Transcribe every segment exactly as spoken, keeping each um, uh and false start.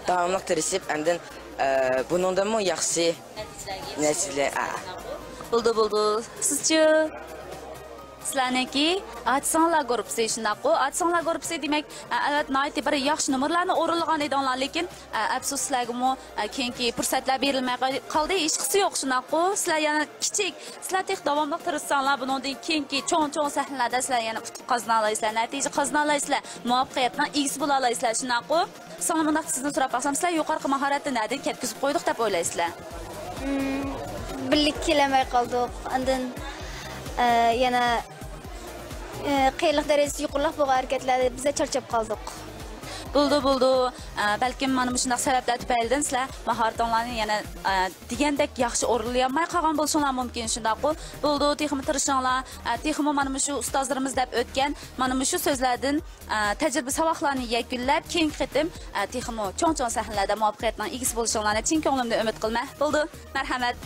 داۋاملىق تىرىشىپ، ئاندىن، ئە، بۇنىڭدىنمۇ ياخشى نەتىجىلەرگە، نەتىجىلەر، ئا. بولدى، بولدى. سىزچۇ؟ سىلەرنىڭكى ئاچا سىڭىللار گۇرۇپپىسى شۇنداققۇ؟ ئاچا سىڭىللار گۇرۇپپىسى دېمەك، ئە، ئەلۋەتتە ناھايىتى بىر ياخشى نومۇرلارنى ئورۇنلىغان ئىدىڭلار، لېكىن، ئە، ئەپسۇس سىلەرگىمۇ، ئە، كېيىنكى پۇرسەتلەر بېرىلمەي قال-، قالدى، ھېچقىسى يوق شۇنداققۇ؟ سىلەر يەنە كىچىك، سىلەر تېخى داۋاملىق تىرىشساڭلار، بۇنىڭدىن كېيىنكى چوڭ-چوڭ سەھنىلەردە سىلەر يەنە ئۇتۇق قازىنالايسىلەر، نەتىجە قازىنالايسىلەر، مۇۋەپپەقىيەتنىڭ ئىگىسى بولالايسىلەر شۇنداققۇ؟ ساڭا مۇنداق سىزدىن سوراپ باقسام، سىلەر يۇقىرىقى ماھارەتنى نەدىن كەتكۈزۈپ قويدۇق دەپ ئويلايسىلەر؟ مم، بىللە كېلەلمەي قالدۇق. ئاندىن، ئە، يەنە، ئە، قىيىنلىق دەرىجىسى يۇقىرىراق بولغان ھەرىكەتلەردە بىز چارچاپ قالدۇق. بولدى، بولدى. ئە، بەلكىم مانا مۇشۇنداق سەۋەبلەر تۈپەيلىدىن سىلەر ماھارىتىڭلارنى يەنە، ئە، دېگەندەك ياخشى ئورۇنلىيالماي قالغان بولۇشۇڭلار مۇمكىن شۇنداققۇ؟ بولدى، تېخىمۇ تىرىشىڭلار. ئە، تېخىمۇ مانا مۇشۇ ئۇستازلىرىمىز دەپ ئۆتكەن مانا مۇشۇ سۆزلەردىن ئە، تەجرىبە ساۋاقلارنى يەكۈنلەپ، كېيىنكى قېتىم، ئە، تېخىمۇ چوڭ-چوڭ سەھنىلەردە مۇۋەپپەقىيەتنىڭ ئىگىسى بولۇشۇڭلارنى چىن كۆڭلۈمدىن ئۈمىد قىلىمەن. بولدى، مەرھەمەت.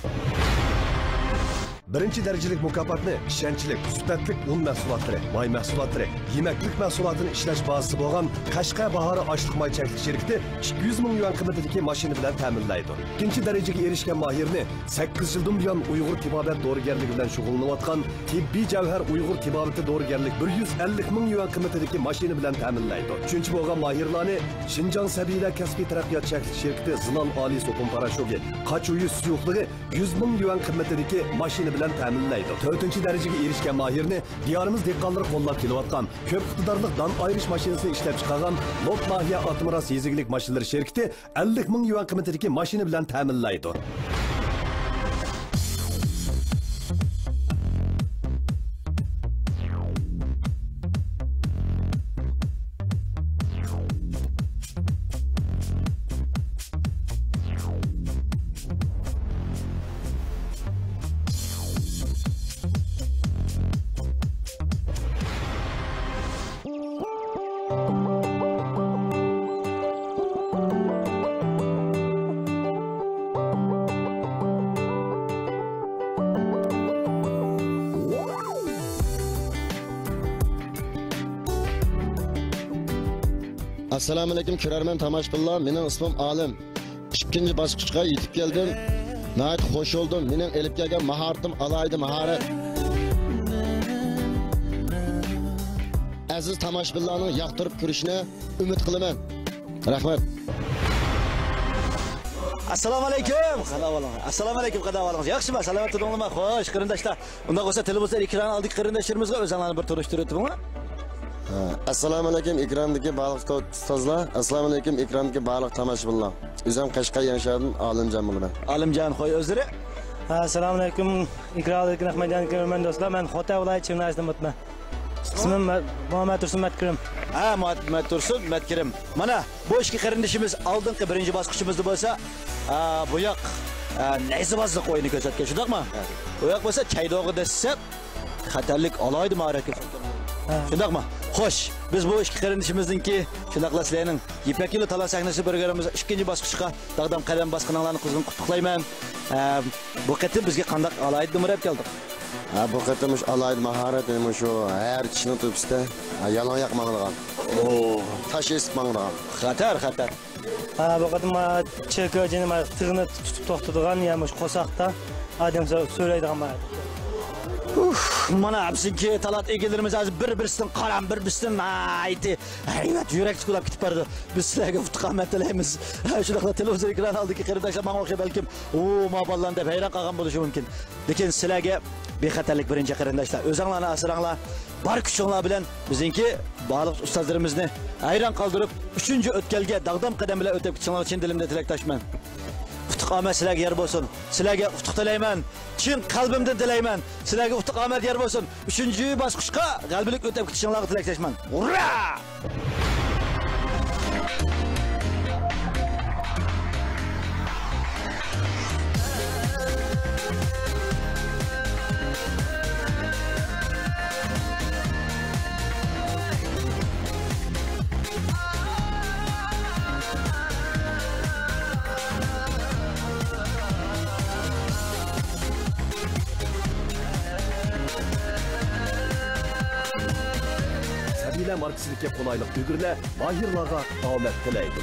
بىرىنچى دەرىجىلىك مۇكاپاتنى ئىشەنچلىك، سۈپەتلىك ئۇن مەھسۇلاتلىرى، ماي مەھسۇلاتلىرى، يېمەكلىك مەھسۇلاتىنى ئىشلەش بازىسى بولغان قەشقەر باھارى ئاشلىق ماي چەكلىك شىركىتى ئىككى يۈز مىڭ يۈەن قىممىتىدىكى ماشىنا بىلەن تەمىنلەيدۇ. ئىككىنچى دەرىجىگە ئېرىشكەن ماھىرنى سەككىز يىلدىن بۇيان ئۇيغۇر تېبابەت دورىگەرلىكى بىلەن شۇغۇللىنىۋاتقان تېببىي جەۋھەر ئۇيغۇر تېبابىتى دورىگەرلىك بىر يۈز ئەللىك مىڭ يۈەن قىممىتىدىكى ماشىنا بىلەن تەمىنلەيدۇ. ئۈچىنچى بولغان ماھىرلارنى شىنجاڭ سەبىيلەر كەسپىي تەرەققىيات چەكلىك شىركىتى زىلال ئالىي سوپۇن پاراشوكى، قاچا يۈز سۇيۇقلۇقى يۈز مىڭ يۈەن قىممىتىدىكى ماشىنا بىلەن تەمىنلەيدۇ. تۆتىنچى دەرىجىگە ئېرىشكەن ماھىرنى دىيارىمىز دېھقانلىرى قوللاپ كېلىۋاتقان كۆپ ئىقتىدارلىق دان ئايرىش ماشىنىسىنى ئىشلەپچىقارغان لوپ ناھىيە ئاتمىراس يېزا ئىگىلىك ماشىنىلىرى شىركىتى ئەللىك مىڭ يۈەن قىممىتىدىكى ماشىنا بىلەن تەمىنلەيدۇ. ئەسسالامۇئەلەيكۇم، كۆرەرمەن، تاماشىبىنلار. مېنىڭ ئىسمىم ئالىم. ئىككىنچى باسقۇچقا يېتىپ كەلدىم. ناھايىتى خوش بولدۇم. مېنىڭ ئېلىپ كەلگەن ماھارىتىم ئالاھىدە ماھارەت. ئەزىز تاماشىبىنلارنىڭ ياقتۇرۇپ كۆرۈشىنى ئۈمىد قىلىمەن. رەھمەت. ئەسسالامۇئەلەيكۇم، قانداق ئەھۋالىڭىز؟ ئەسسالامۇئەلەيكۇم، قانداق ئەھۋالىڭىز؟ ياخشىما؟ سالامەت تۇردۇڭلارمۇ؟ خوش، قېرىنداشلار. ئۇنداق بولسا، تېلېۋىزور ئېكرانى ئالدىدىكى قېرىنداشلىرىمىزغا ئۆزۈڭلارنى بىر تونۇشتۇرۇۋېتىڭلار. ئەسسالامۇئەلەيكۇم، ئېكراندىكى بارلىق ئۇستازلار. ئەسسالامۇئەلەيكۇم، ئېكراندىكى بارلىق تاماشىبىنلار. ئۆزۈم قەشقەر يەنشاردىن ئالىمجان بولىمەن. ئالىمجان خوي ئۆزلىرى. ئەسسالامۇئەلەيكۇم، ئېكراندىكى رەھمەتجان كۆرۈرمەن دوستلار. مەن خوتەن ۋىلايىتى چىمنايىسىدىن بولىمەن. ئىسمىم مە-، مۇھەممەد تۇرسۇن مەتكىرىم. ھە، مۇھەممەد تۇرسۇن مەتكىرىم. مانا، بۇ ئىككى قېرىندىشىمىز ئالدىنقى بىرىنچى باسقۇچىمىزدا بولسا، ئا، بۇياق، ئا، نەيزىۋازلىق ئويۇنى كۆرسەتكەن، شۇنداقمۇ؟ ھە. بۇياق بولسا چەيدوغا دەسسەپ، خەتەرلىك ئالاھىدە ماھارەت كۆرسەتكەن. ھە. شۇنداقمۇ؟ خوش، بىز بۇ ئىككى قېرىندىشىمىزنىڭكى، شۇنداقلا سىلەرنىڭ يىپەك يولى تالانت سەھنىسى پروگراممىمىز ئىككىنچى باسقۇچقا داغدام قەدەم باسقىنىڭلارنى قىزغىن قۇتلۇقلايمەن. ئە، بۇ قېتىم بىزگە قانداق ئالاھىدە نومۇر ئەپ كەلدىڭ؟ ھە، بۇ قېتىم مۇشۇ ئالاھىدە ماھارەت، مۇشۇ ھەر ئىشنىڭ تۆپىسىدە، ھە، يالىڭاياق ماڭىدىغان. ئوو. تاش ئېسىپ ماڭىدىغان. خەتەر، خەتەر. ھە، بۇ قېتىم، ھە، چېكىجىنى، ھە، تىغنى تۇتۇپ توختىتىدىغان، يا مۇشۇ قورساقتا ئادەم سۆ-، سۆرەيدىغان بار. ئۇف، مانا بىزنىڭكى تالانت ئىگىلىرىمىز ھازىر بىر-بىرسىدىن قارام، بىر-بىرسىدىن ناھايىتى ھەيۋەت يۈرەك تۇتۇپ كېتىپ بارىدۇ. بىز سىلەرگە ئۇتۇق ئامەت تىلەيمىز. شۇنداقلا تېلېۋىزور ئېكرانى ئالدىدىكى قېرىنداشلار ماڭا ئوخشاپ بەلكىم، ئۇ، ما بالىلارنى دەپ ھەيران قالغان بولۇشى مۇمكىن. لېكىن سىلەرگە بىخەتەرلىك بىرىنچى قېرىنداشلار. ئۆزۈڭلارنى ئاسراڭلار. بار كۈچۈڭلار بىلەن بىزنىڭكى بارلىق ئۇستازلىرىمىزنى ھەيران قالدۇرۇپ، ئۈچىنچى ئۆتكەلگە داغدام قەدەم بىلەن ئۆتۈپ كېتىشىڭلارغا چىن دىلىمدىن تىلەكداشمەن. ئۇتۇق ئامەت سىلەرگە يار بولسۇن. سىلەرگە ئۇتۇق تىلەيمەن. چىن قەلبىمدىن تىلەيمەن. سىلەرگە ئۇتۇق ئامەت يار بولسۇن. ئۈچىنچى باسقۇچقا غەلىبىلىك ئۆتۈپ كېتىشىڭلارغا تىلەكداشمەن. ئۇررا! سەبىيلەر ماركىسىدىكى قولايلىق ئۈگرىلەر ماھىرلارغا ئامەت تىلەيدۇ.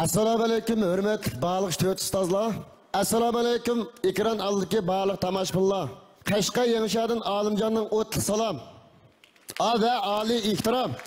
ئەسسالامۇئەلەيكۇم، ھۆرمەتلىك بارلىق تۆت ئۇستازلار. ئەسسالامۇئەلەيكۇم، ئېكران ئالدىدىكى بارلىق تاماشىبىنلار. قەشقەر يېڭىشەھەردىن ئالىمجاننىڭ ئوتلۇق سالام ۋە ئالىي ئېھتىرام.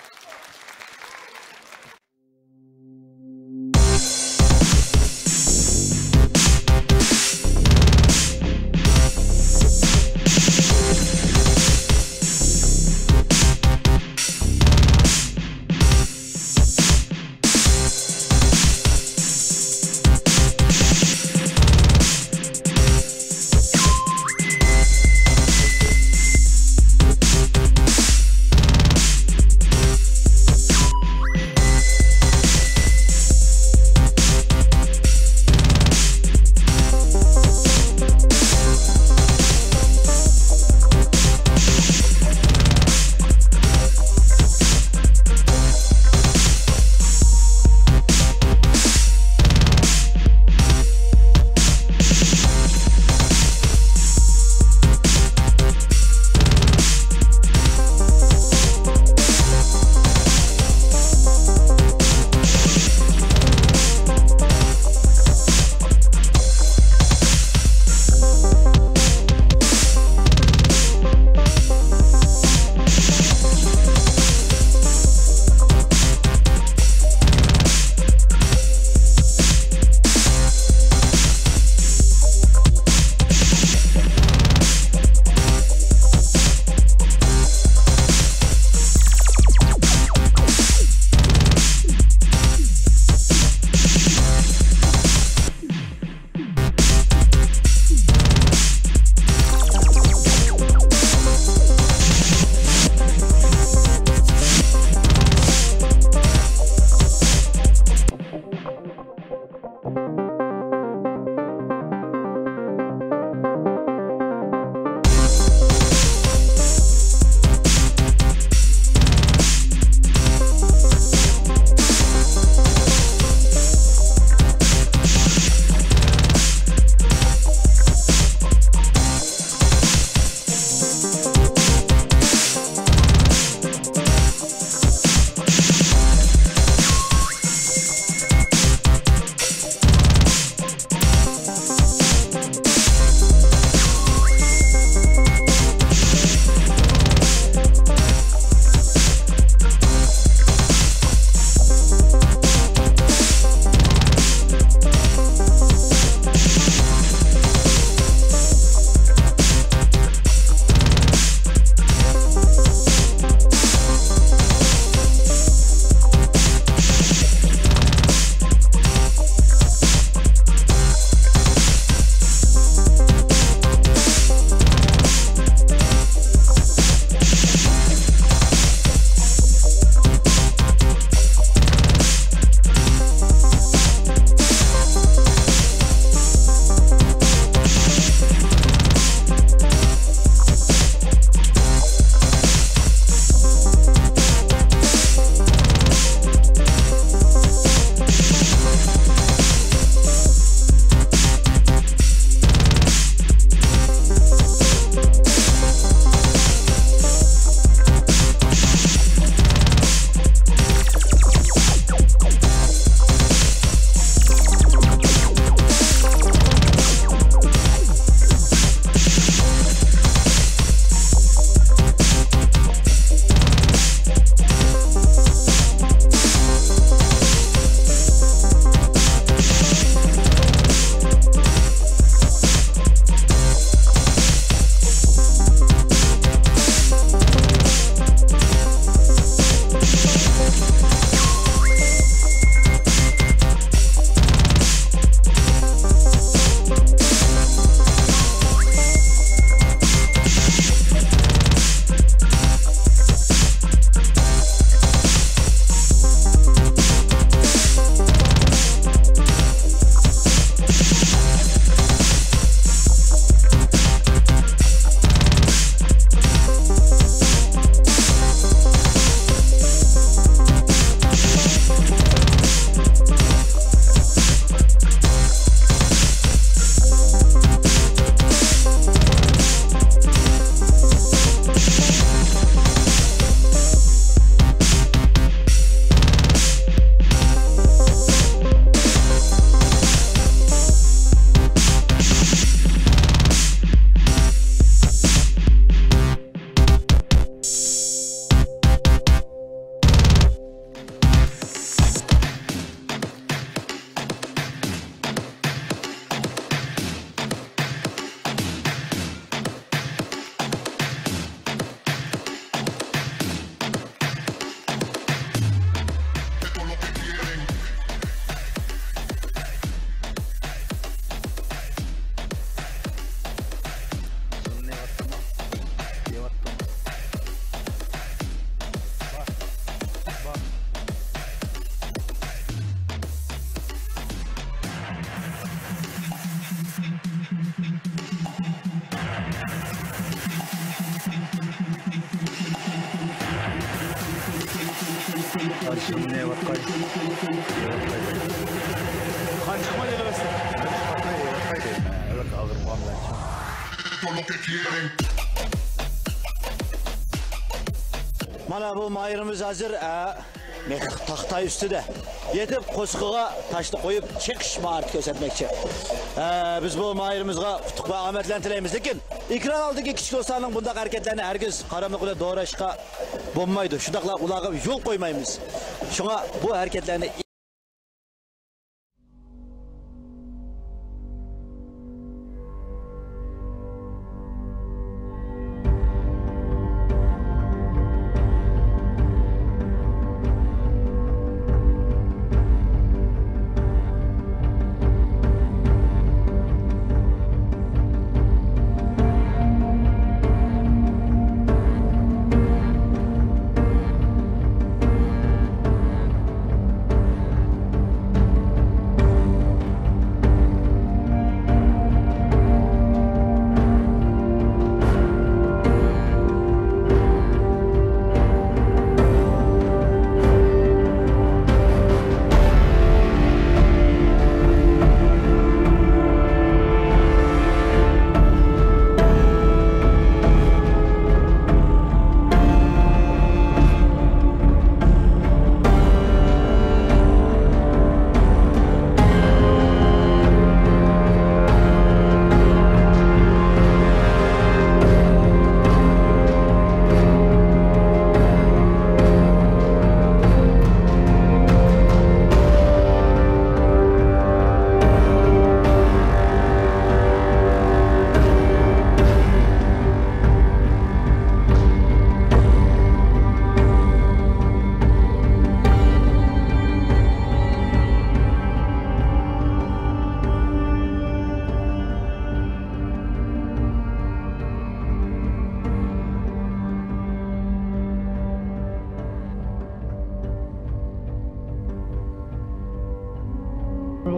قان چىقماي ئېلىۋەتسە. مانا بۇ ماھىرىمىز ھازىر، ئە، مېخ تاختاي ئۈستىدە يېتىپ، قورسىقىغا تاشنى قويۇپ، چېقىش ماھارىتى كۆرسەتمەكچى. ئە، بىز بۇ ماھىرىمىزغا ئۇتۇق ۋە ئامەتلەرنى تىلەيمىز. لېكىن ئېكران ئالدىدىكى كىچىك دوستلارنىڭ بۇنداق ھەرىكەتلەرنى ھەرگىز قاراملىق بىلەن دوراشقا بولمايدۇ. شۇنداقلا ئۇلارغا يول قويمايمىز. شۇڭا بۇ ھەرىكەتلەرنى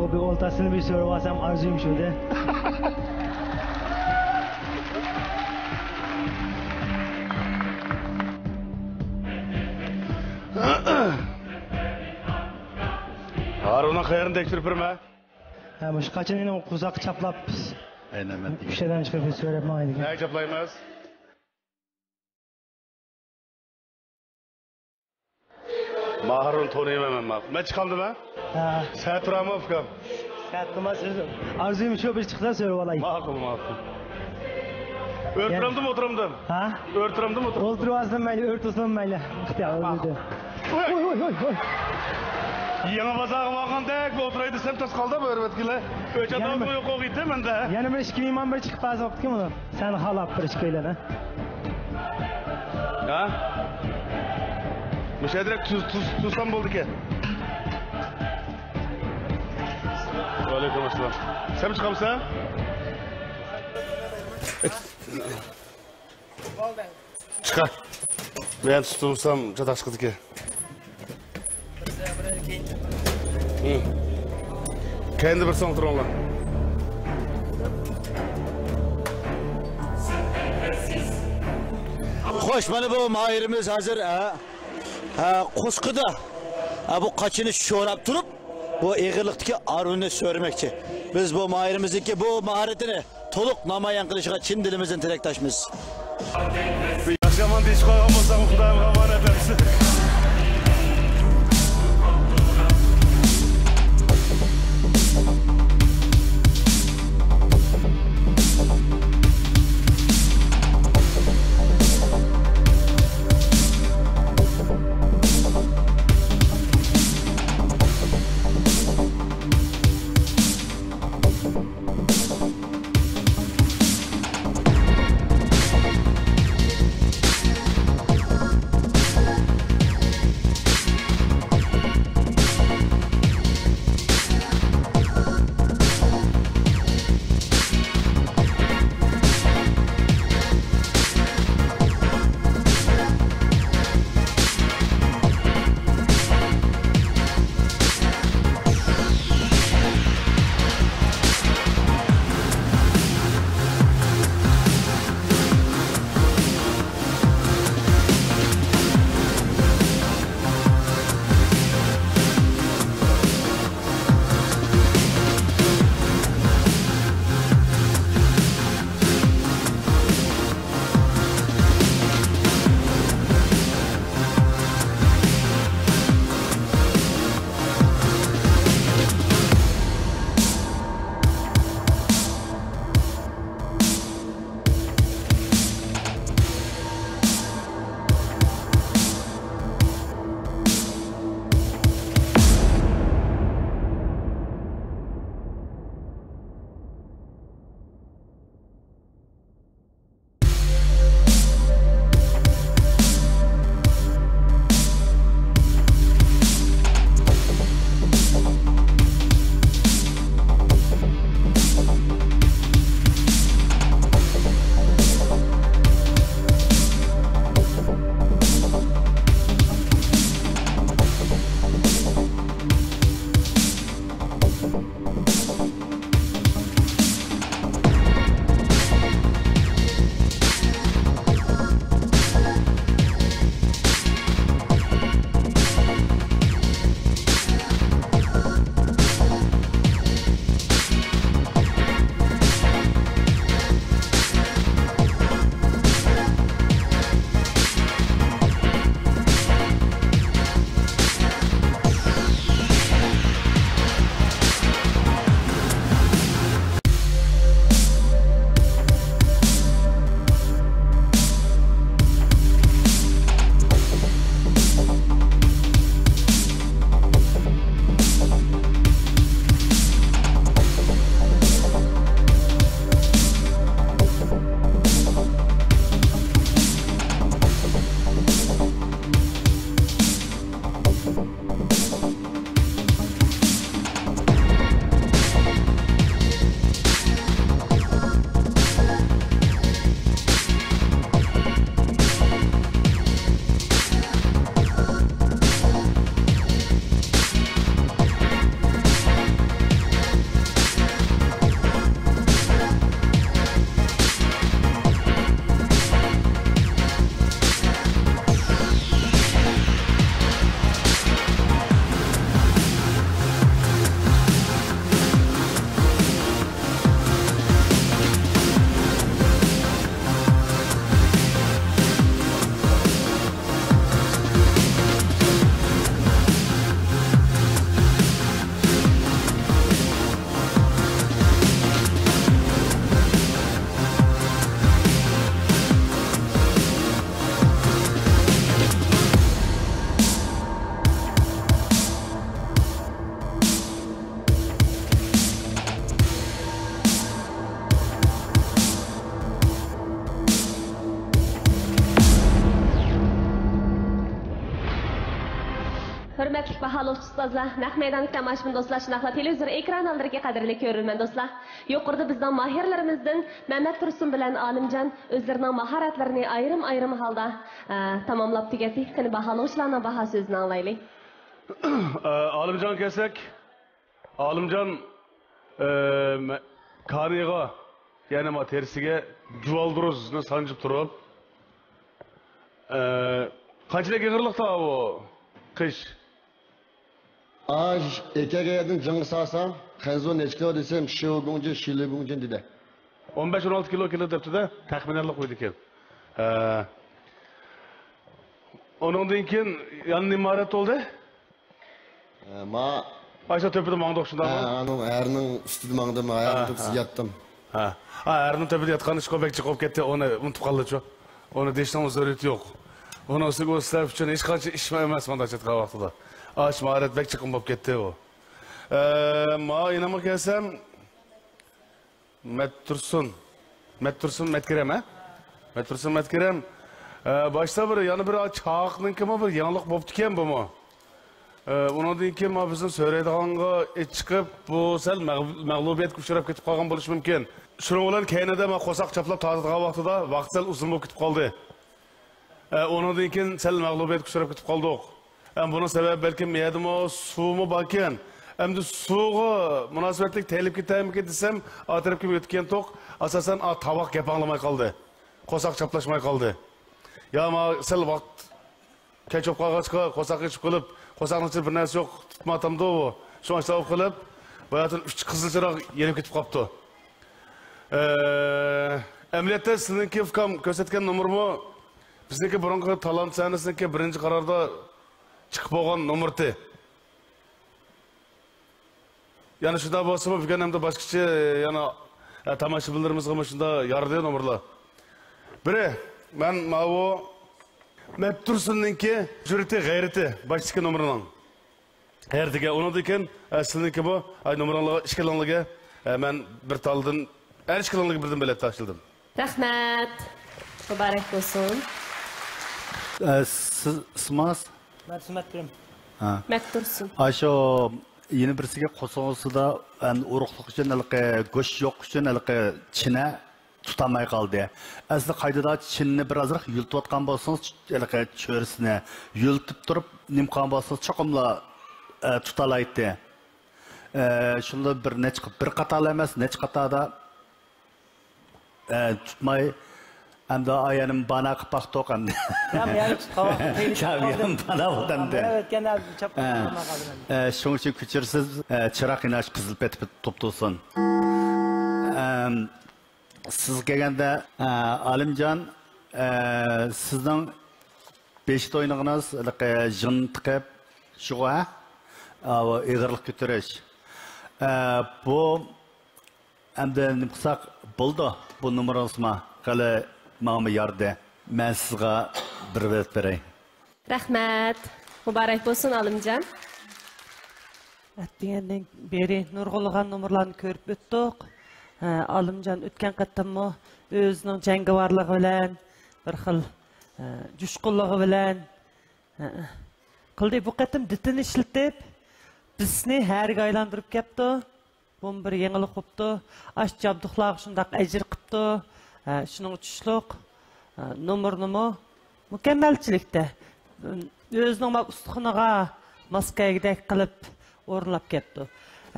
بىر ئولتاسىنى بىر سۆرەپ ئالسام ئارزۇيۇم شۇ ئىدى. ھارۇننىڭ قېرىنى تەكشۈرۈپ بېرىمەن. ھە، مۇشۇ قاچىنى قورساققا چاپلاپ، ئەينەن مەن ئۈچ ئادەم چىقىپ سۆرەپ ماڭايدىكەن. نەگە چاپلايمىز؟ ماھىرنى تونۇيمەن مەن، ماقۇل. مەن چىقامدىمەن؟ ھە. سەت تۇرامۇ، ئۇكام؟ سەت تۇرماس، ئۆزۈم. ئارزۇيۇم شۇ، بىر چىقسا سۆرەپ ئالاي. ماقۇل، ماقۇل. ئۆرە تۇرامدىمۇ، ئولتۇرامدىم؟ ھە؟ ئۆرە تۇرامدىمۇ، ئولتۇرامدىم؟ ئولتۇرۇۋالسۇن مەيلى، ئۆرە تۇرسۇن مەيلى. ئىختىيار ئۆزىدە. ۋوي! ۋوي، ۋوي، ۋوي، ۋوي! يېڭى بازارغا بارغاندەك ئولتۇراي دېسەم، توسقالدا بۆرۈۋەتكىلى. ئۆچ ئادەم يوق ئىدى مەندە. يەنە بىر ئىككى مېھمان بىر چىقىپ بارسا بوپتىكەن بۇنىڭ. سەن خالاپ بىر ئىككىيلەن، ھە؟ ھە؟ مۇشۇ يەردە تۇز، تۇز، تۇزسام بولىدىكەن. ۋەئەلەيكۇم ئەسسالام. سەن چىقامسەن؟ چىقار. مەن تۇتۇۋالسام چاتاق چىقىدىكەن. ھە. كەينىدە بىر ساڭ تۇرۇڭلار. خوش، مانا بۇ ماھىرىمىز ھازىر، ھە، ھە، قورسىقىدا، ھە، بۇ قاچىنى شوراپ تۇرۇپ، بۇ ئېغىرلىقتىكى ئارۇننى سۆرىمەكچى. بىز بۇ ماھىرىمىزنىڭكى بۇ ماھارىتىنى تولۇق نامايان قىلىشىغا چىن دىلىمىزدىن تىلەكداشمىز. ياخشى يامان دېيىشىپ قالغان بولساڭ، خۇدايىمغا ئامانەت ئەمىسە. ھۆرمەتلىك باھالىغۇچى ئۇستازلار، نەق مەيداندىكى تاماشىبىن دوستلار، شۇنداقلا تېلېۋىزور ئېكران ئالدىدىكى قەدىرلىك كۆرۈرمەن دوستلار، يۇقىرىدا بىزنىڭ ماھىرلىرىمىزدىن مەمەت تۇرسۇن بىلەن ئالىمجان ئۆزلىرىنىڭ ماھارەتلىرىنى ئايرىم-ئايرىم ھالدا، ئە، تاماملاپ تۈگەتتى. قېنى، باھالىغۇچىلارنىڭ باھا سۆزىنى ئاڭلايلى. ئە، ئالىمجان كەلسەك، ئالىمجان، ئە، مە-، كانىغا، يەنى ما تېرىسىگە جۇۋالدۇرۇزنى سانجىپ تۇرۇپ، ئە، قانچىلىك ئېغىرلىقتا ئۇ قىش؟ ئا، ئېكەگەيدىن جىڭغا سالساڭ، خەنزۇ نەچچە كىلو دېسەم، شىۋ گۇڭجىن، شىلى گۇڭجىن دېدى. ئون بەش، ئون ئالتە كىلو كېلىدۇ دەپتۇ-دە، تەخمىنەنلا قويىدىكەن. ھە. ئۇنىڭدىن كېيىن يەنە نېمە ئىبارەت بولدى؟ ھە، ما ئاشۇ تۆپىدە ماڭدۇق، شۇنداقمۇ؟ ھە، ئانىڭ ھەرنىڭ ئۈستىدە ماڭدىم، ھە، ھەرنىڭ تۆپىسىدە ياتتىم. ھە. ھە، ھەرنىڭ تۆپىدە ياتقان ئىشقا بەك جىق بولۇپ كەتتى، ئۇنى ئۇنتۇپ قالدىچۇ. ئۇنى دېيىشنىڭمۇ زۆرۈرىيىتى يوق. ئۇنىڭ ئۈستىگە ئۇ سىلەر ئۈچۈن ھېچقانچە ئىش ئەمەس مۇنداق ياتقان ۋاقتىدا. ئاش ماھارەت بەك چىقىم بولۇپ كەتتى ئۇ. ئە، ما يېنىمغا كەلسەم، مەتتۇرسۇن. مەتتۇرسۇن مەتكېرەم، ھە؟ مەتتۇرسۇن مەتكېرەم. ئە، باشتا بىر، يەنە بىر چاقنىڭكىمۇ بىر يېڭىلىق بوپتىكەن بۇمۇ. ئە، ئۇنىڭدىن كېيىن ما بىزنىڭ سۆرەيدىغانغا ئېچىقىپ، بۇ سەل مەغ-، مەغلۇبىيەتكە ئۇچراپ كېتىپ قالغان بولۇشى مۇمكىن. شۇنىڭ بىلەن كەينىدە ما قورساق چاپلاپ تارتىدىغان ۋاقتىدا ۋاقىت سەل ئۇزۇن بولۇپ كېتىپ قالدى. ئە، ئۇنىڭدىن كېيىن سەل مەغلۇبىيەتكە ئۇچراپ كېتىپ قالدۇق. ئە، بۇنىڭ سەۋەبى بەلكىم يەردىمۇ سۇمۇ باركەن. ئەمدى سۇغا مۇناسىۋەتلىك تېيىلىپ كېتەرمىكىن دېسەم، ئا تەرەپكە ئۆتكەنتۇق. ئاساسەن، ئا تاۋاق گەپ ئاڭلىماي قالدى. قورساق چاپلاشماي قالدى. يا ما سەل ۋاقىت كەچ بولۇپ قالغاچقا، قورساق ئېچىپ قېلىپ، قورساقنىڭ ئىچىدە بىر نەرسە يوق، تۇتمايتامدۇ بۇ. شۇڭا ئاشۇنداق بولۇپ قېلىپ، باياتىن ئۈچ قىزىل چىراغ يېنىپ كېتىپ قاپتۇ. ئە، ئەمەلىيەتتە سىزنىڭكى ئۇكام كۆرسەتكەن نومۇرمۇ بىزنىڭكى بۇرۇنقى تالانت سەھنىسىنىڭكى بىرىنچى قاراردا چىقىپ بولغان نومۇرتى. يەنە شۇنداق بولسىمۇ، بۈگۈن ئەمدى باشقىچە، يەنە، ئە، تاماشىبىنلىرىمىزغىمۇ شۇنداق يارىدى نومۇرلار. بىرى، مەن ماۋۇ مەتتۇرسۇننىڭكى جۈرئىتى، غەيرىتى باشتىكى نومۇرنىڭ. ھەر دېگەن، ئۇنىڭدىن كېيىن، ئە، سىلىنىڭكى بۇ، ئاي، نومۇرۇڭلارغا، ئىككىلىڭلارغا، ئە، مەن بىر تالدىن، ھەر ئىككىلىڭلارغا بىردىن بېلەت تاشلىدىم. رەھمەت. مۇبارەك بولسۇن. ئە، سىز ئىسمىڭىز؟ مەن خىزمەت بېرىم. ھە. مەتتۇرسۇن. ئاشۇ يەنە بىرسىگە قورسىقىڭىزدا، ئەمدى ئورۇقلۇق ئۈچۈن ھېلىقى گۆش يوق ئۈچۈن ھېلىقى چىنە تۇتالماي قالدى. ئەسلى قايتىدا چىنىنى بىر ئازراق يۇلتۇۋاتقان بولسىڭىز، ھېلىقى چۆرىسىنى يۇلتۇپ تۇرۇپ، نېمە قىلغان بولسىڭىز، چوقۇملا، ئە، تۇتالايتتى. ئە، شۇنداق بىر نەچچە، بىر قاتارلا ئەمەس، نەچچە قاتاردا، ئە، تۇتماي، ئەمدى ئايانىم بانا قىلىپ باقتۇق ئەمدى. يا، يا، تۇتقان ۋاقىت قىينىشىپ يا، قالدىم. يا، بانا بولدى ئەمدى. مەن ئۆتكەندە چاپ ئە، قالدىم ئەمدى. ئە، شۇنىڭ ئۈچۈن كۆچۈرسىز، ئە، چىراغ يېنىش قىزىل پېتىپ توپتۇرسۇن. ئەم، سىزگە كەلگەندە، ئە، ئالىمجان، ئە، سىزنىڭ بېشىدا ئوينىغىنىڭىز ھېلىقى ژىڭ تىقىپ، شۇغۇ، ھە؟ ئاۋۇ ئېغىرلىق كۆتۈرۈش. ئە، بۇ ئەمدى نېمە قىلساق بولىدۇ؟ بۇ نومۇرىڭىزمۇ خېلى ماڭىمۇ يارىدى. مەن سىزغا بىر بېلەت بېرەي. رەھمەت. مۇبارەك بولسۇن، ئالىمجان. ئەتىگەندىن بېرى نۇرغۇنلىغان نومۇرلارنى كۆرۈپ ئۆتتۇق. ھە، ئالىمجان ئۆتكەن قېتىممۇ ئۆزىنىڭ جەڭگىۋارلىقى بىلەن، بىر خىل، ھە، جۇشقۇنلۇقى بىلەن، ھە، قىلدى. بۇ قېتىم دىتىنى ئىشلىتىپ، بىزنى ھەرىگە ئايلاندۇرۇپ كەپتۇ. بۇمۇ بىر يېڭىلىق بوپتۇ. ئاشۇ جابدۇقلارغا شۇنداق ئەجىر قىپتۇ. ھە، شۇنىڭغا چۈشلۈق، ھە، نومۇرنىمۇ مۇكەممەلچىلىكتە، ئۆزىنىڭ ما ئۇستىخىنىغا ماس كەلگۈدەك قىلىپ ئورۇنلاپ كەپتۇ.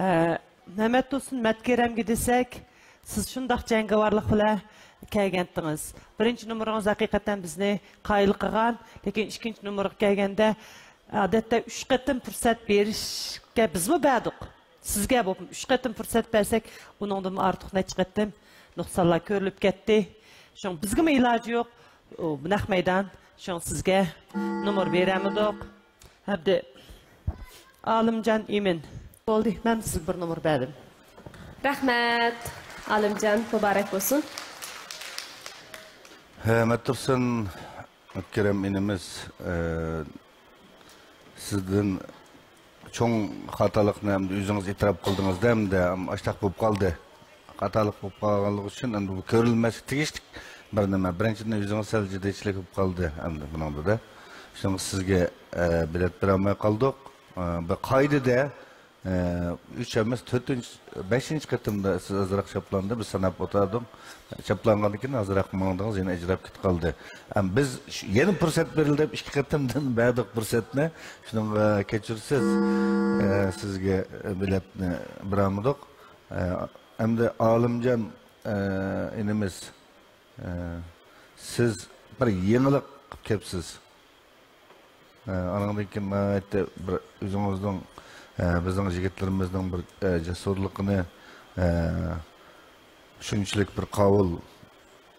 ھە، مەمەت تۇرسۇن مەتكېرەمگە دېسەك، سىز شۇنداق جەڭگىۋارلىق بىلەن كەلگەنتىڭىز. بىرىنچى نومۇرىڭىز ھەقىقەتەن بىزنى قايىل قىلغان، لېكىن ئىككىنچى نومۇرغا كەلگەندە، ئادەتتە ئۈچ قېتىم پۇرسەت بېرىشكە بىزمۇ بەردۇق. سىزگە بولۇپمۇ ئۈچ قېتىم پۇرسەت بەرسەك، ئۇنىڭدىنمۇ ئارتۇق نەچچە قېتىم نۇقسانلار كۆرۈلۈپ كەتتى. شۇڭا بىزگىمۇ ئىلاجى يوق، ئۇ نەق مەيدان. شۇڭا سىزگە نومۇر بېرەلمىدۇق. ئەمدى ئالىمجان ئىمىن. بولدى، مەن سىزگە بىر نومۇر بەردىم. رەھمەت. ئالىمجان، مۇبارەك بولسۇن. ھە، مەتتۇرسۇن مەتكېرەم ئىنىمىز، ئە، سىزدىن چوڭ خاتالىقنى ئەمدى ئۆزىڭىز ئېتىراپ قىلدىڭىز-دە، ئەمدى ئاشتاق بولۇپ قالدى. خاتالىق بولۇپ قالغانلىقى ئۈچۈن ئەمدى بۇ كۆرۈلمەسكە تېگىشلىك بىر نېمە. بىرىنچىدىن، ئۆزىڭىز سەل جىددىيچىلىك بولۇپ قالدى ئەمدى بۇنىڭدا-دە. شۇڭا سىزگە، ئە، بېلەت بېرەلمەي قالدۇق. ئە، بىر قائىدىدە، ئە، ئۈچ ئەمەس، تۆتىنچى، بەشىنچى قېتىمدا سىز ئازراق شاپلاندى، بىز ساناپ ئولتۇردۇق. شاپلانغاندىن كېيىن ئازراق ماڭدىڭىز، يەنە ئەجرەپ كېتىپ قالدى. ئەم، بىز شۇ، يەنە پۇرسەت بېرىلدى دەپ ئىككى قېتىمدىن بەردۇق پۇرسەتنى. شۇنىڭغا كەچۈرسىز، ئە، سىزگە بېلەتنى بېرەلمىدۇق. ئە، ئەمدى ئالىمجان، ئە، ئىنىمىز، ئە، سىز بىر يېڭىلىق قىلىپ كەپسىز. ئە، ئانىڭدىن كېيىن ناھايىتى بىر ئۆزىڭىزنىڭ، ئە، بىزنىڭ يىگىتلىرىمىزنىڭ بىر، ئە، جەسۇرلۇقىنى، ئە، شۇنچىلىك بىر قاۋۇل،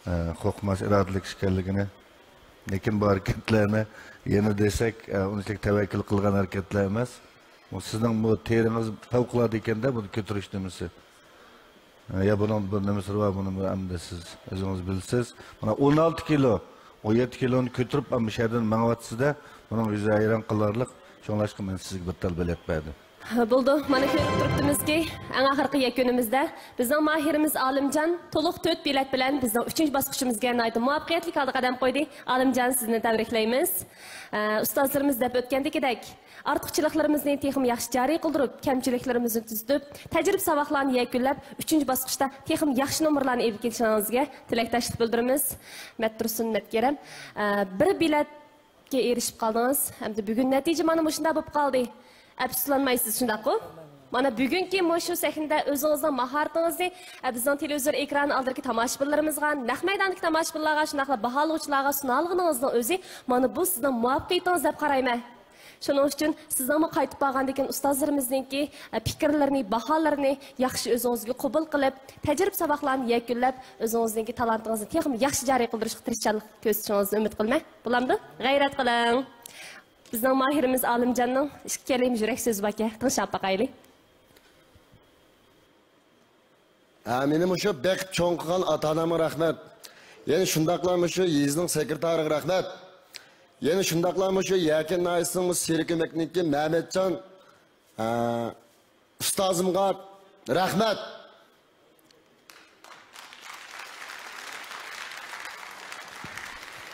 ئە، قورقماس ئىرادىلىك ئىكەنلىكىنى، لېكىن بۇ ھەرىكەتلەرنى يەنە دېسەك، ئە، ئۇنچىلىك تەۋەككۈل قىلغان ھەرىكەتلەر ئەمەس. بۇ سىزنىڭ بۇ تېرىڭىز پەۋقۇلئاددە ئىكەن-دە، بۇنى كۆتۈرۈش نېمىسى. يا بۇنىڭ بىر نېمىسى بار، بۇنى ئەمدى سىز ئۆزىڭىز بىلىسىز. مانا ئون ئالتە كىلو، ئون يەتتە كىلونى كۆتۈرۈپ، ئەمما شەھەردىن مېڭىۋاتىسىز-دە، بۇنىڭ ئۆزى ھەيران قالارلىق. شۇڭلاشقا مەن سىزگە بىر تال بېلەت بەردىم. بولدى، مانا كۆرۈپ تۇرۇپتىمىزكى، ئەڭ ئاخىرقى يەكۈنىمىزدە بىزنىڭ ماھىرىمىز ئالىمجان تولۇق تۆت بېلەت بىلەن بىزنىڭ ئۈچىنچى باسقۇچىمىزغا ناھايىتى مۇۋەپپەقىيەتلىك ھالدا قەدەم قويدى. ئالىمجان، سىزنى تەبرىكلەيمىز. ئە، ئۇستازلىرىمىز دەپ ئۆتكەندىكىدەك، ئارتۇقچىلىقلىرىمىزنى تېخىمۇ ياخشى جارى قىلدۇرۇپ، كەمچىلىكلىرىمىزنى تۈزىتىپ، تەجرىبە ساۋاقلارنى يەكۈنلەپ، ئۈچىنچى باسقۇچتا تېخىمۇ ياخشى نومۇرلارنى ئېلىپ كېلىشىڭىزگە تىلەكداشلىق بىلدۈرىمىز. مەتتۇرسۇن مەتكەرەم، ئە، بىر بېلەتكە ئېرىشىپ قالدىڭىز. ئەمدى بۈگۈن نەتىجە مانا مۇشۇنداق بولۇپ قالدى. ئەپسۇسلانمايسىز، شۇنداققۇ؟ مانا بۈگۈنكى مۇشۇ سەھنىدە ئۆزىڭىزنىڭ ماھارىتىڭىزنى، ئە، بىزنىڭ تېلېۋىزور ئېكرانى ئالدىدىكى تاماشىبىنلىرىمىزغا، نەق مەيداندىكى تاماشىبىنلارغا، شۇنداقلا باھالىغۇچىلارغا سۇنالىغىنىڭىزنىڭ ئۆزى مانا بۇ سىزنىڭ مۇۋەپپەقىيىتىڭىز دەپ قارايمەن. شۇنىڭ ئۈچۈن سىزنىڭمۇ قايتىپ بارغاندىن كېيىن ئۇستازلىرىمىزنىڭكى، ئە، پىكىرلىرىنى، باھالىرىنى ياخشى ئۆزىڭىزگە قوبۇل قىلىپ، تەجرىبە ساۋاقلارنى يەكۈنلەپ، ئۆزىڭىزنىڭكى تالانتىڭىزنى تېخىمۇ ياخشى جارى قىلدۇرۇشقا تىرىشچانلىق كۆرسىتىشىڭىزنى ئۈمىد قىلىمەن. بولامدۇ؟ غەيرەت قىلىڭ. بىزنىڭ ماھىرىمىز ئالىمجاننىڭ ئىككى كەلىمە يۈرەك سۆزى باركەن، تىڭشاپ باقايلى. ھە، مېنى مۇشۇ بېقىپ چوڭ قىلغان ئاتا-ئانامغا رەھمەت. يەنە شۇنداقلا مۇشۇ يېزىنىڭ سېكرېتارىغا رەھمەت. يەنە شۇنداقلا مۇشۇ يەكەن ناھىيەسىنىڭ مۇشۇ سېرىك ئۆمەكنىڭكى مەمەتجان، ئە، ئۇستازىمغا رەھمەت.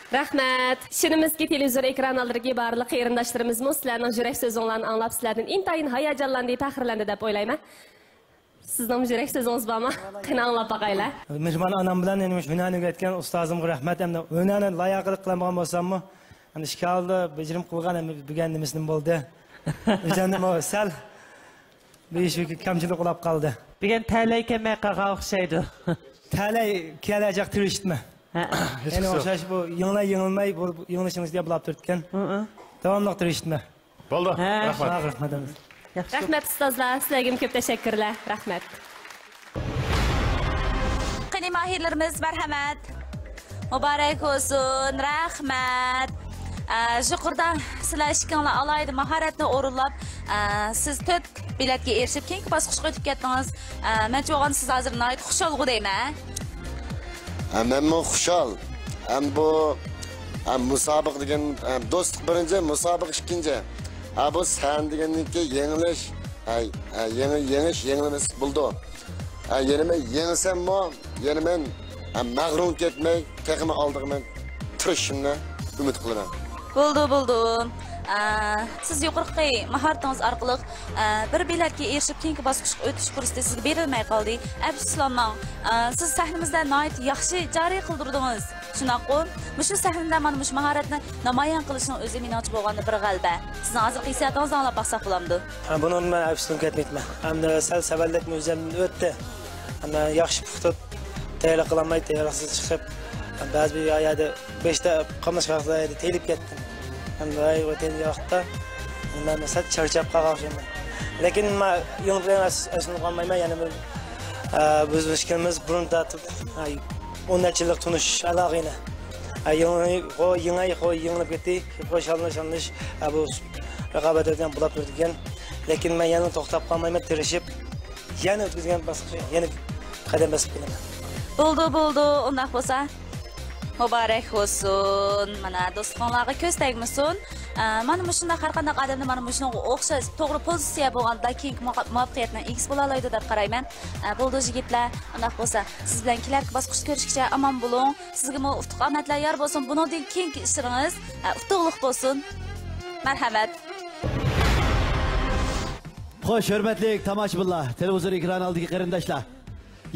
رەھمەت. ئىشىنىمىزكى، تېلېۋىزور ئېكران ئالدىدىكى بارلىق قېرىنداشلىرىمىزمۇ سىلەرنىڭ يۈرەك سۆزۈڭلارنى ئاڭلاپ، سىلەردىن ئىنتايىن ھاياجانلاندى، پەخىرلەندى دەپ ئويلايمەن. سىزنىڭمۇ يۈرەك سۆزىڭىز بارمۇ؟ قېنى، ئاڭلاپ باقايلى. مېھرىبان ئانام بىلەن يەنە مۇشۇ ھۈنەرنى ئۆگەتكەن ئۇستازىمغا رەھمەت ھەمدە ھۈنەرنى لايىقىدا قىلالمىغان بولساممۇ، ئەمدى ئىككى ھالدا بېجىرىم قىلغان، ئەمدى بۈگۈن نېمىسىدىن بولدى. ئۆزۈمنىمۇ سەل بىر ئىش كەمچىلىك بولاپ قالدى. بۈگۈن تەلەي كەلمەي قالغان ئوخشايدۇ. تەلەي كېلەجەك تىرىشىتمە. ھە. يەنە ئوخشاش بۇ يېڭىلەي يېڭىلمەي، بۇ يېڭىلىش يېڭىلىش دەپ بولاپ تۇرىدىكەن. ھە، ھە. داۋاملىق تىرىشىتمە. بولدى. ھە. رەھمەت. رەھمەت. ياخشى. رەھمەت ئۇستازلار، سىلەرگىمۇ كۆپ تەشەككۈرلەر. رەھمەت. قېنى ماھىرلىرىمىز، مەرھەمەت. مۇبارەك بولسۇن، رەھمەت. ئە، يۇقىرىدا سىلەر ئىككىڭلار ئالاھىدە ماھارەتنى ئورۇنلاپ، ئە، سىز تۆت بېلەتكە ئېرىشىپ، كېيىنكى باسقۇچقا ئۆتۈپ كەتتىڭىز. ئە، مەنچە بولغاندا سىز ھازىر ناھايىتى خۇشالغۇ دەيمەن. ھە، مەنمۇ خۇشال. ھەم بۇ، ھە، مۇسابىقە دېگەن، ھە، دوستلۇق بىرىنچى، مۇسابىقە ئىككىنچى. ھە، بۇ سەھنە دېگەننىڭكى يېڭىلىش، ھە، ھە، يېڭى، يېڭىش، يېڭىلمىسى بولىدۇ. ھە، يەنە مەن يېڭىسەممۇ، يەنە مەن، ھە، مەغرۇر كەتمەي، تېخىمۇ ئالدىغا مەن تىرىشىشىمنى ئۈمىد قىلىمەن. بولدى، بولدى. ئە، سىز يۇقىرىقى ماھارىتىڭىز ئارقىلىق، ئە، بىر بېلەتكە ئېرىشىپ، كېيىنكى باسقۇچقا ئۆتۈش پۇرسىتى سىزگە بېرىلمەي قالدى. ئەپسۇسلانماڭ. ئە، سىز سەھنىمىزدە ناھايىتى ياخشى جارى قىلدۇردىڭىز. شۇنداققۇ؟ مۇشۇ سەھنىدە مانا مۇشۇ ماھارەتنى نامايان قىلىشنىڭ ئۆزى مېنىڭچە بولغاندا بىر غەلىبە. سىزنىڭ ھازىرقى ھېسسىياتىڭىزنى ئاڭلاپ باقساق بولامدۇ؟ ھە، بۇنىڭدىن مەن ئەپسۇسلىنىپ كەتمەيتتىم. ئەمدى سەل سەۋەنلىكمۇ ئۆزۈمدىن ئۆتتى. ئەمدى ياخشى پۇختا تەييارلىق قىلالماي، تەييارلىقسىز چىقىپ، بەزى بىر يەردە بەشتە قاملاشقا ۋاقىتتا تېيىلىپ كەتتىم. ھەم ۋاي ۋەتەن ياقتا مەن سەل چارچاپ قالغان ئوخشايمەن. لېكىن مەن يېڭىپ ئەس-، ئەسلىنىپ قالمايمەن، يەنە بىر، ئە، بىز مۇشۇ ئىككىمىز بۇرۇن تارتىپ، ئە، ئون نەچچە يىللىق تونۇش ئالاقە يەنە. ئە، يېڭى، خو، يېڭى، خو، يېڭىلىپ كەتتى. خو، شاللىنىش، شاللىنىش، ئە، بۇ رىقابەت ئۆتكەن بولاپ تۇرىدىكەن. لېكىن مەن يەنە توختاپ قالمايمەن، تىرىشىپ، يەنە ئۆتكۈزگەن باسقۇچقا يەنە قەدەم بېسىپ كېلىمەن. بولدى، بولدى، ئۇنداق بولسا. مۇبارەك بولسۇن. مانا، دوستلۇقۇڭلارغا كۆز تەگمىسۇن. ئە، مانا مۇشۇنداق ھەر قانداق ئادەمدە مانا مۇشۇنىڭغا ئوخشاش توغرا پوزىتسىيە بولغاندا كېيىنكى مۇۋا-، مۇۋەپپەقىيەتنىڭ ئىگىسى بولالايدۇ دەپ قارايمەن. ئە، بولدى يىگىتلەر، ئۇنداق بولسا سىز بىلەن كېلەركى باسقۇچتا كۆرۈشكىچە ئامان بولۇڭ. سىزگىمۇ ئۇتۇق ئامەتلەر يار بولسۇن. بۇنىڭدىن كېيىنكى ئىشلىرىڭىز، ئە، ئۇتۇقلۇق بولسۇن. مەرھەمەت. خوش، ھۆرمەتلىك تاماشىبىنلار، تېلېۋىزور ئېكرانى ئالدىدىكى قېرىنداشلار.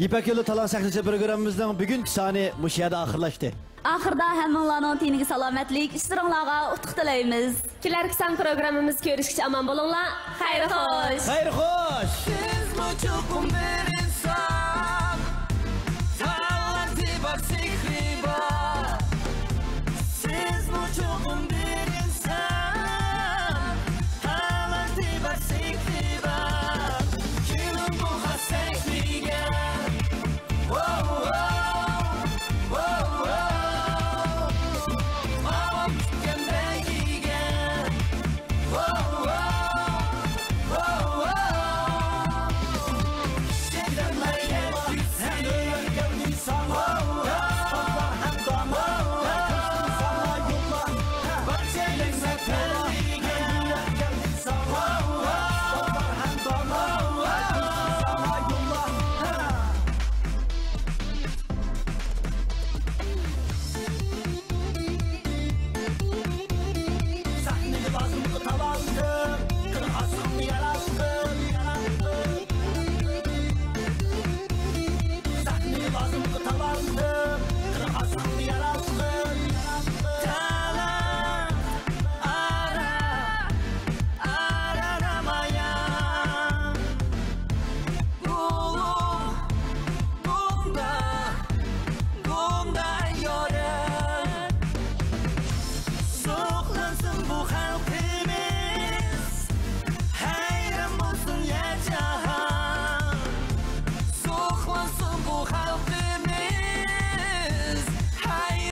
يىپەك يولى تالانت سەھنىسى پروگراممىمىزنىڭ بۈگۈنكى سانى مۇشۇ يەردە ئاخىرلاشتى. ئاخىردا ھەممىڭلارنىڭ تېنىگە سالامەتلىك، ئىشلىرىڭلارغا ئۇتۇق تىلەيمىز. كېلەركى سان پروگراممىمىزدا كۆرۈشكىچە ئامان بولۇڭلار. خەير خوش. خەير خوش. بىزمۇ چوقۇم بىر